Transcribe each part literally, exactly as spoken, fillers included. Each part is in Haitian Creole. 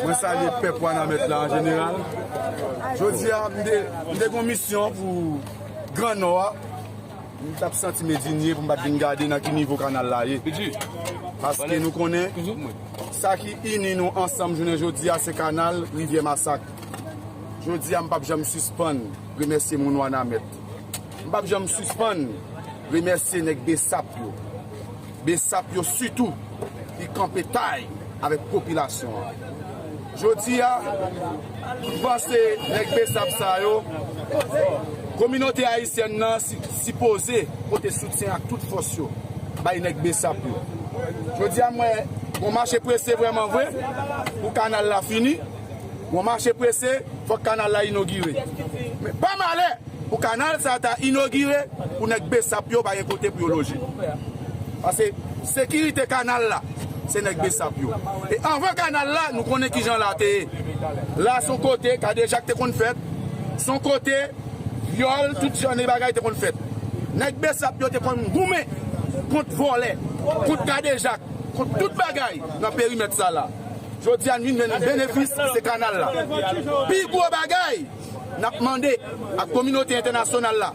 Mwen salye pèp Wanament la an jeneral. Jodi a, m te, m te gen yon misyon pou Gran Nò a. M t ap santi m endinye pou m pa t vin gade nan ki nivo kanal la ye. Paske nou konnen, sa ki ini nou ansanm jounen jodi a, se kanal Rivyè Masak. Jodi a, m p ap janm sispann remèsye moun Wanament. M p ap janm sispann remèsye nèg Besap yo. Besap yo sitou ki kanpe tay avèk popilasyon an. Jodi a, m panse nèg Besap sa yo, kominote ayisyèn nan si- sipoze pote soutyen ak tout fòs yo bay nèg Besap yo. Jodi a, m wè yon mache prese vrèman vre pou kanal la fini. Yon mache prese, fòk kanal la inogire. Men pa malè, pou kanal sa ta inogire, pou nèg Besap yo pa gen kote pou yo loje. Paske sekirite kanal la, se nèg Besap yo. E anvan kanal la, nou konnen kijan la te ye. La se yon kote kadejak te konn fèt, se yon kote vyòl, tout jan de bagay te konn fèt. Nèg Besap yo te konn goumen kont vòlè, kont kadejak, kont tout bagay nan perimèt sa la. Jodi a, n vin jwenn benefis, se kanal la. Pi gwo bagay, n ap mande ak kominote entènasyonal la,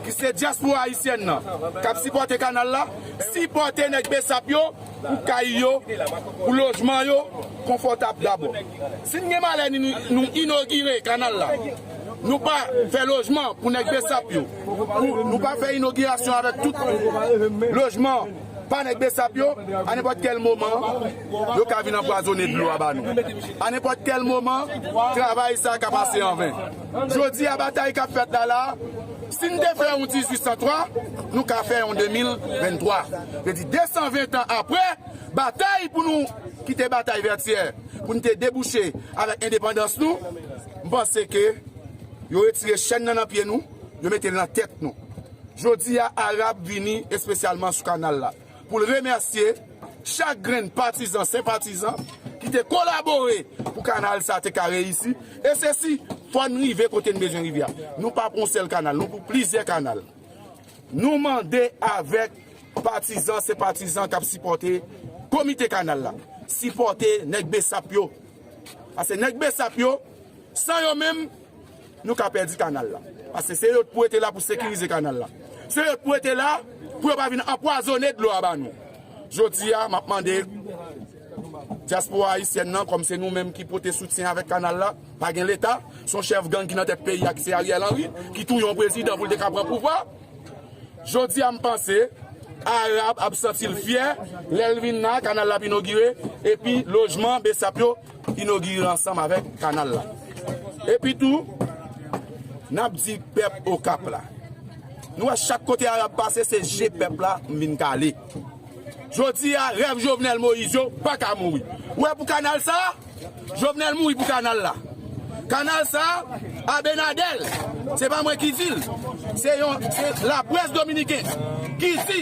ki se dyaspora ayisyèn nan, k ap sipòte kanal la, sipòte nèg Besap yo pou kay yo, pou lojman yo konfòtab dabò. Si n gen malè nou, nou inogire kanal la, nou pa fè lojman pou nèg Besap yo, pou nou pa fè inogirasyon avèk tout lojman pa nèg Besap yo, a nenpòt kèl moman, yo ka vin anpwazonnen dlo a ba nou. A nenpòt kèl moman, travay sa ka pase an ven. Jodi a, batay k ap fèt la la, si n te fè yon dizuit san twa, nou ka fè yon de mil venntwa. Vle di, de san ven tan apre, batay pou nou kite batay Vètyè, pou n te debouche avèk endepandans nou, m panse ke yo retire chèn nan nan pye nou, yo mete l nan tèt nou. Jodi a, Arab vini espesyalman sou kanal la pou l remèsye chak grenn patizan, senpatizan ki te kolabore pou kanal sa te ka reyisi. E se si, fò n rive kote n bezwen rive a. Nou pa pou yon sèl kanal, nou pou plizyè kanal. Nou mande avèk patizan, senpatizan k ap sipòte komite kanal la, sipòte nèg Besap yo. Paske nèg Besap yo, san yo menm, nou ka pèdi kanal la. Paske se yo t pou rete la pou sekirize kanal la. Se yo t pou rete la pou yo pa vin anpwazonnen dlo a ba nou. Jodi a, m ap mande dyaspora ayisyèn nan, kòm se nou menm ki pote soutyen avèk kanal la, pa gen Leta, se yon chèf gang ki nan tèt peyi a, ki se Ariel Henry, ki touye yon prezidan pou l te ka pran pouvwa. Jodi a, m panse Arab ap santi l fyè lè l vin la, kanal la ap inogire, epi lojman Besap yo inogire ansanm avèk kanal la. Epi tou, n ap di pèp Okap la, nou wè chak kote Arab pase, se je pèp la m vin kale. Jodi a, rèv Jovenel Moïse yo pa ka mouri. Ou wè pou kanal sa, Jovenel mouri pou kanal la. Kanal sa, Abinader, se pa mwen ki di l, se yon, se laprès dominiken ki di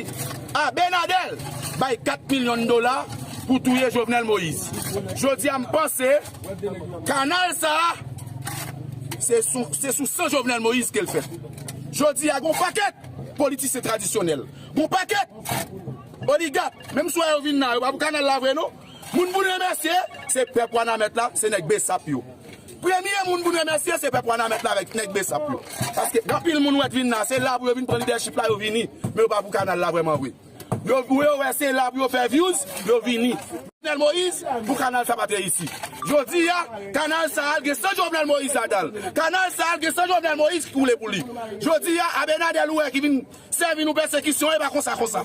Abinader bay kat milyon dola pou touye Jovenel Moïse. Jodi a, m panse kanal sa, se sou, se sou san Jovenel Moïse ke l fèt. Jodi a, gon pakèt politisyen tradisyonèl, gon pakèt oligak, menm si w wè yo vin la, yo pa pou kanal la vre non. Moun pou n remèsye, se pèp Wanament la, se nèg Besap yo. Premye moun pou n remèsye, se pèp Wanament la avèk nèg Besap yo. Paske gen anpil moun ou wè t vin la, se la pou yo vin pran lidèchip la, yo vini. Men yo pa pou kanal la vrèman vre. Yo, yo wè se la pou yo fè views, yo vini. Jovenel Moïse, pou kanal sa pa t reyisi. Jodi a, kanal sa al gen san Jovenel Moïse ladan l. Kanal sa al gen san Jovenel Moïse ki koule pou li. Jodi a, Abinader ou wè ki vin sèvi nou pèsekisyon, e pa konsa, konsa.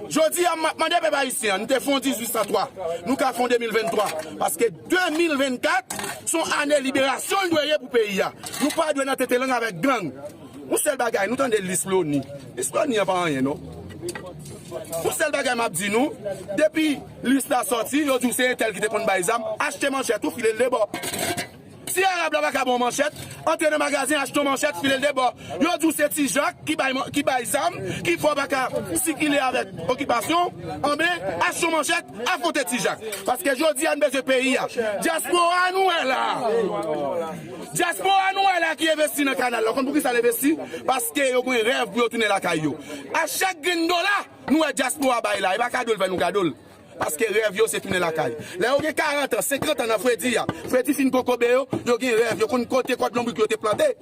Jodi a, m ap mande pèp ayisyen an, nou te fè yon dizuit san twa, nou ka fè yon de mil venntwa. Paske de mil vennkat, se yon ane liberasyon l dwe ye pou peyi a. Nou pa dwe nan tete lang avèk gang. Yon sèl bagay, nou tande lis loni. Lis loni an pa anyen, non. Yon sèl bagay m ap di nou, depi lis la sòti, yo di w se entèl ki te konn bay zam, achte manchèt ou, file l debò. Si Arab la pa ka ba w manchèt, antre nan magazen, achte yon manchèt, file l debò. Yo di w se Ti Jak ki bay, ki bay zam, ki fè w pa ka sikile avèk okipasyon. Anben, achte yon manchèt, afwonte Ti Jak. Paske jodi a, n bezwen peyi a. Dyaspora nou wè la. Dyaspora nou wè la ki envesti nan kanal la. Konn poukisa l envesti? Paske yo gen rèv pou yo tounen lakay yo. A chak grenn dola, nou wè dyaspora bay la. E pa kado l fè nou kado l. Paske rèv yo se tounen lakay. Lè yo gen karant an, senkant an nan fredi a, fredi fin kokobe yo, yo gen rèv, yo konn kote kòd lonbrik yo te plante.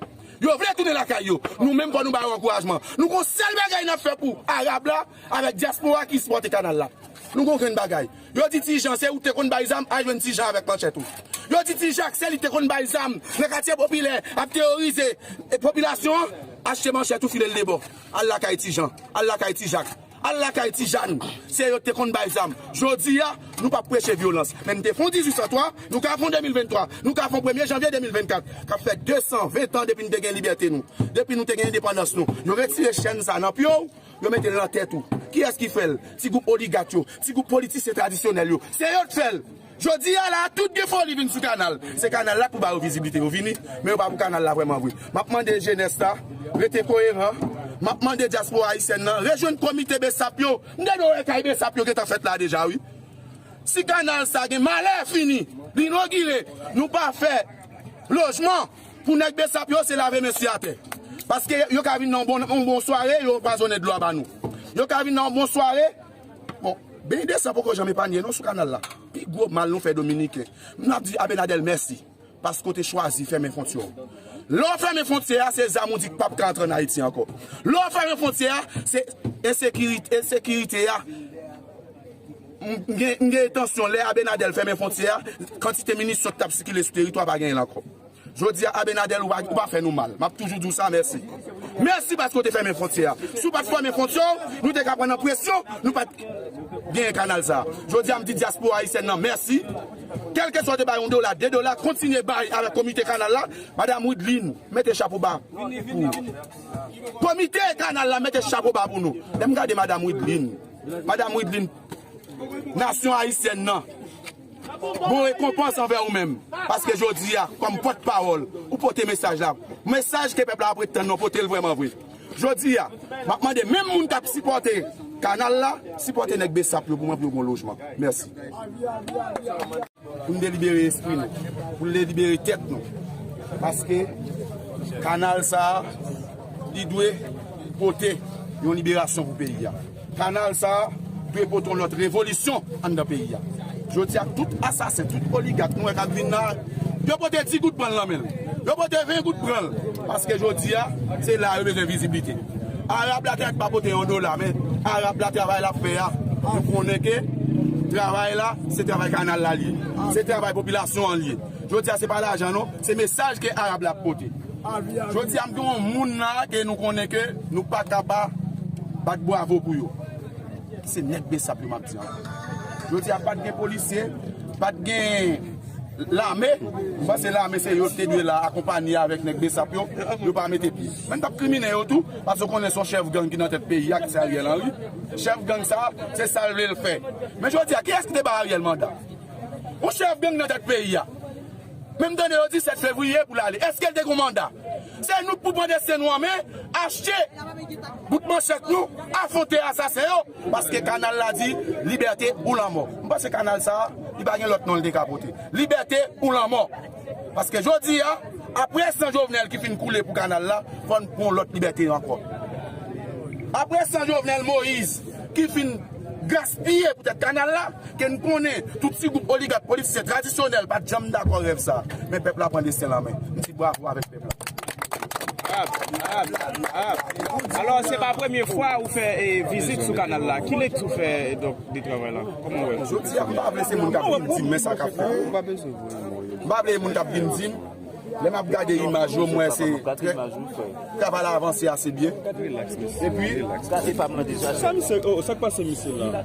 Yo vle tounen lakay yo. Nou menm fò nou ba yo ankourajman. Nou gon sèl bagay n ap fè pou Arab la avèk dyaspora ki sipòte kanal la. Nou gon grenn bagay. Yo di Ti Jan, se ou te konn bay zam, al jwenn Ti Jan avèk manchèt ou. Yo di Ti Jak, se li te konn bay zam nan katye popilè, ap teworize, e, popilasyon an, achte manchèt ou, file l debò. Al lakay Ti Jan, al lakay Ti Jak. Al lakay Ti Jan, se yo te konn bay zam. Jodi a, nou p ap preche vyolans. Men n te fè yon dizuit san twa, nou ka fè yon de mil venntwa, nou ka fè yon premye janvye de mil vennkat, k ap fè de san ven tan depi n te gen libète nou, depi nou te gen endepandans nou. Yo retire chèn sa nan pye w, yo mete l nan tèt ou. Kiyès ki fè l? Ti gwoup oligak yo, ti gwoup politisyen tradisyonèl yo. Se yo k fè l. Jodi a la, tout gen foli vin sou kanal. Se kanal la k pou ba yo viziblite. Yo vini, men yo pa pou kanal la vrèman vre. M ap mande jenès la, rete koyeran. M ap mande dyaspora ayisyèn nan, rejwenn komite BSAP yo. M te dwe wè kay BSAP yo gentan fèt la deja, wi. Si kanal sa gen malè fini, li inogire, nou pa fè lojman pou nèg BSAP yo, se lave men sou atè. Paske yo ka vin nan yon bon, yon bon sware, yo anpwazonnen dlo a ba nou. Yo ka vin nan yon bon sware, bon, Beny Desan poko janm epanye non sou kanal la. Pi gwo mal nou fè Dominiken. M ap di Abinader mèsi, paske w te chwazi fèmen fwontyè w. Lè w fèmen fwontyè a, se zam ou di k p ap ka antre ann Ayiti ankò. Lè w fèmen fwontyè a, se ensekirite, ensekirite a. M, m gen, m gen entansyon, lè Abinader fèmen fwontyè a, kantite minisyon k t ap sikile sou teritwa pa genyen l ankò. Jodi a, Abinader, ou pa, ou pa fè nou mal. M ap toujou di w sa, mèsi. Mèsi paske w te fèmen fwontyè a. Si w pa t fèmen fwontyè w, nou te ka pran nan presyon, nou pa t genyen kanal sa a. Jodi a, m di dyaspora ayisyèn nan mèsi. Kèlkeswa w te bay yon dola, de dola, kontinye bay avèk komite kanal la. Madanm Wideline, mete chapo ba pou ou. Komite kanal la, mete chapo ba pou nou. Lè m gade Madanm Wideline, Madanm Wideline, nasyon ayisyèn nan, bon rekonpans anvè ou menm. Paske jodi a, kòm pòtpawòl, ou pote mesaj la. Mesaj ke pèp la ap ret tann nan, pote l vrèman vre. Jodi a, m ap mande menm moun k ap sipòte kanal la, sipòte nèg BSAP yo pou mwen, pou yo gon lojman. Mèsi. Pou n delibere espri nou, pou n delibere tèt nou. Paske kanal sa a, li dwe pote yon liberasyon pou peyi a. Kanal sa a dwe pote yon lòt revolisyon anndan peyi a. Jodi a, tout asasen, tout oligak nou wè k ap vin la, yo pote di goud pran l nan men l. Yo pote ven goud pran l. Paske jodi a, se la yo bezwen viziblite. Arab la te pa pote yon dola, men Arab la, travay l ap fè a, nou konnen ke travay la, se travay kanal la l ye. Se travay popilasyon an l ye. Jodi a, se pa lajan non, se mesaj ke Arab la ap pote. Jodi a, m gen yon moun la ke nou konnen ke nou pa ka pa bat bwavo pou yo. Se nèg BSAP yo m ap di an. Jodi a, pa t gen polisye, pa t gen lame. M panse lame se yo ki te dwe la akonpanye avèk nèg BSAP yo. Yo pa mete pye. Men n t ap krimine yo tou, paske w konnen se yon chèf gang ki nan tèt peyi a, ki se Ariel Henry. Chèf gang sa, se sa l vle l fè. Men jodi a, kiyès ki te ba Ariel manda? Yon chèf gang nan tèt peyi a. Men m tande yo di sèt fevriye pou l ale. Èske l te gen manda? Se nou k pou pran desten nou an men, achte bout manchèt nou, afwonte asasen yo, paske kanal la di, libète ou lanmò. M panse kanal sa a, li pa gen lòt non l te ka pote. Libète ou lanmò. Paske jodi a, apre san Jovenel ki fin koule pou kanal la, fò n pran lòt libète ankò. Apre san Jovenel Moïse ki fin gaspiye poutèt kanal la, ke n konnen tout ti gwoup oligak politisyen tradisyonèl pa t janm dakò rèv sa. Men pèp la pran desten l an men. M di bravo avèk pèp la. Alò, se pa premye fwa ou fè, eh, vizit sou kanal la. Ki lekti ou fè, donk, de travay la? Kòman ou wè? Jodi a, m pa vle se moun k ap vin di m men sa k ap fèt. M pa vle moun k ap vin di m. Lè m ap gade imaj yo, m wè se trè, travay la avanse ase byen. Epi, sa misye, oh, sa k pase misye la?